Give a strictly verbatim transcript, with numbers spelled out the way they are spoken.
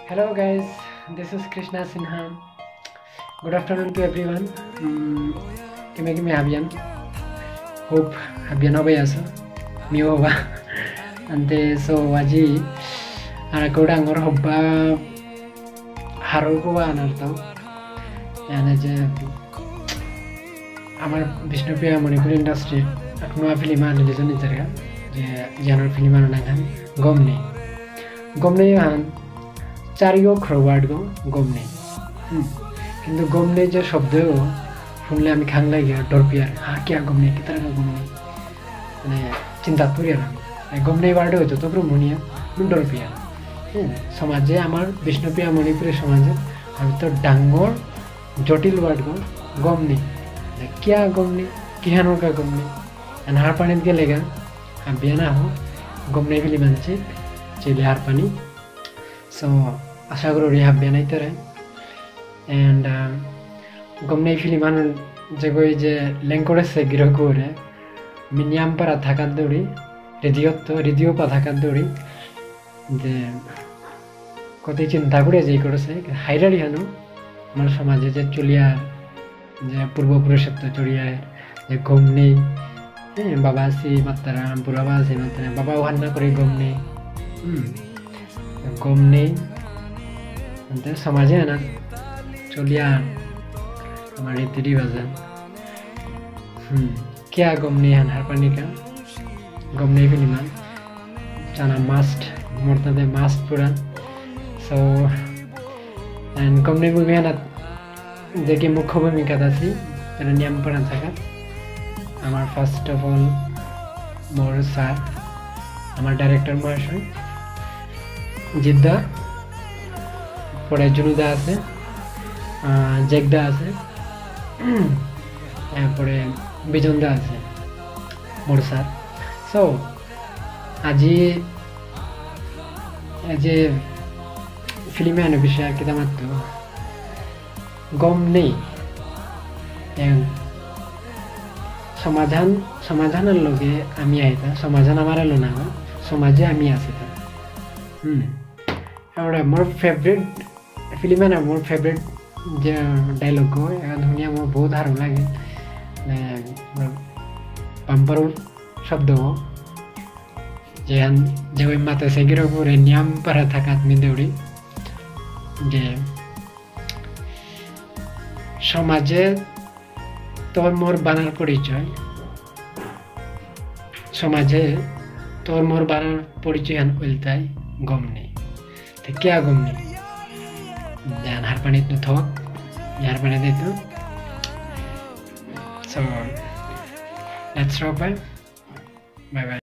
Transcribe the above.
Hello guys, this is Krishna Sinha. Good afternoon to everyone. Um, কিমে কিমে হাবিয়ান? Hope হাবিয়ান হবাই আছো। মিও হবা। আনতে so আজি আর কো ডাঙর হবা হারো কো আনার তো। এনে যে আমার বিষ্ণুপ্রিয়া মণিপুর ইন্ডাস্ট্রি এক নয়া ফিল্ম আন রিলিজ হনি তারকা যে জানার ফিল্ম আন নাঙহান গমনে। গমনে হান চারিও খরবার্ড গো গমনে। হুম। কিন্তু গমনে যে শব্দ শুনলে আমি খাংলাই গিয়া ডর পিয়ার। হ্যাঁ, কিয়া গমনে? কিতার গমনে? মানে চিন্তা করি আর আমি। এই গমনে ওয়ার্ডে হয়তো তো পুরো মুনিয়া, মুন্ডর পিয়া। হ্যাঁ, সমাজে আমার বিষ্ণুপ্রিয়া মণিপুরী সমাজে আমি তো ডাঙর জটিল ওয়ার্ড গো গমনে। মানে কিয়া গমনে? কিহানোর কা গমনে? এন হারপানিত গেলেগা, হাবিয়ানা হো, গমনে ফিল্ম আনছি, চেলে হারপানি। So, আশা করি হাবিয়ানাই তারে। And, uh, গমনে ফিল্ম আন যে কই যে লেঙ্করে সে গিরো করে, মিনিয়াম পারা থাকার দৌড়ি, রেডিও তো, রেডিও পা থাকার দৌড়ি, যে কত চিন্তা করে যে করেছে, হাইরারি হানো, আমার সমাজে যে চলিয়া, যে পূর্বপুরুষের তো চলিয়া, যে গমনে, হ্যাঁ, বাবা আসি মাত্রা, বুড়া বাবা আসি মাত্রা, বাবা ওহান না করে গমনে, হুম, গমনে, আনতে সমাজে আনা, চলিয়া, আমার রীতি রিবাজ, হুম। কিয়া গমনে হান হারপানিকা? গমনে ফিল্ম আন। চানা must, মোর তাতে must পুরা। So, and গমনে মুভি হানাত যে কি মুখ্য ভূমিকাত আছি, তার নিয়াম পড়া থাকা। আমার first of all, মোর স্যার, আমার ডাইরেক্টর মহাশয়, জিদ্দা, পরে জুনুদা আছে, আহ, জেগদা আছে, তারপরে বিজনদা আছে, মোর স্যার। So, আজি, আজি ফিল্মে আনো বিষয়ে আর কিতা মাততো? গম নেই। এম, সমাধান, সমাধানর লগে আমি আইতা, সমাধান আমার এলো না, সমাজে আমি আছি তা। হুম। এবারে মোর ফেভারিট ফিল্মে না, মোর ফেভারিট যে ডায়লগ গো, এখন শুনিয়া মোর বহুত হারৌ লাগে। মানে, মোর বাম্পার শব্দ গো। যেহান, যে ওই মাতে সেগিরো করে নিয়াম পারা থাকাত মি দৌড়ি। যে সমাজে তোর মোর বানার পরিচয়, সমাজে তোর মোর বানার পরিচয় হান উল্টাই গম নেই। তে কিয়া গম নেই? জান হারপানিত নু থক, হারপানিত নু। So, let's wrap up. Bye bye.